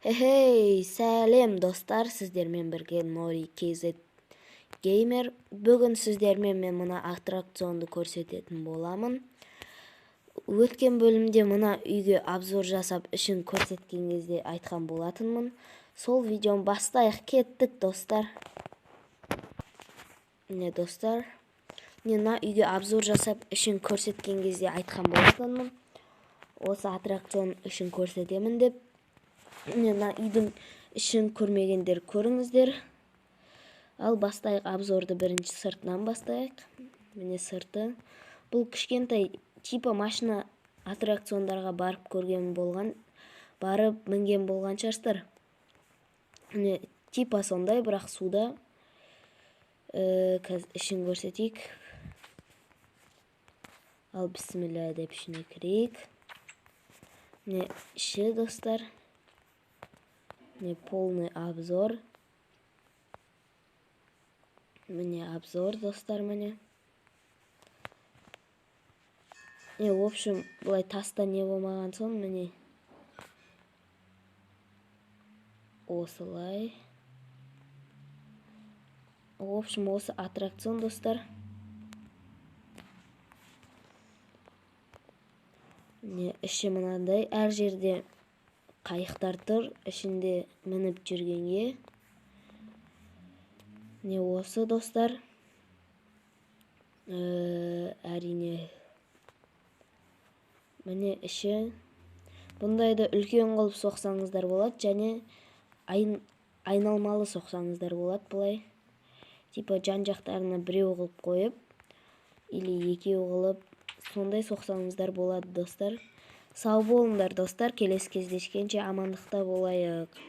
Хей, сәлем, достар, сіздермен бірге Нори KZ Gamer. Бүгін сіздермен мен мына аттракционды көрсететін боламын. Өткен бөлімде мына үйге обзор жасап, ішін көрсеткен кезде айтқан болатынмын. Сол видеоны бастайық, кеттік, достар. Міне, достар, міне, мына үйге обзор жасап, ішін көрсеткен кезде айтқан болатынмын. Осы аттракцион ішін көрсетемін деп. Міне, мына үйдің ішін көрмегендер, көріңіздер. Ал бастайық обзорды, бірінші сыртынан бастайық. Міне, сырты. Бұл кішкентай типа машина аттракциондарға барып көрген болған, барып мінген болған шығарсыздар. Міне, типа сондай, бірақ суда. Қазір ішін көрсетейік. Ал бісміллә деп ішіне кірейік. Міне, іші, достар. Міне, полный обзор. Міне, обзор, достар, міне. Не, в общем, былай таста не болмаған соң, міне. Осылай. В общем, осы аттракцион, достар. Міне, іші мынандай, әр жерде қайықтар тұр, ішінде мініп жүргенге. Міне, осы, достар. Әрине. Міне, іші. Бұндайды үлкен қылып соқсаңыздар болады, және айналмалы соқсаңыздар болады былай. Типа жан жақтарына біреу қылып қойып, или екеу қылып, сондай соқсаңыздар болады, достар. Сау болыңдар, достар, келесі кездескенше амандықта болайық.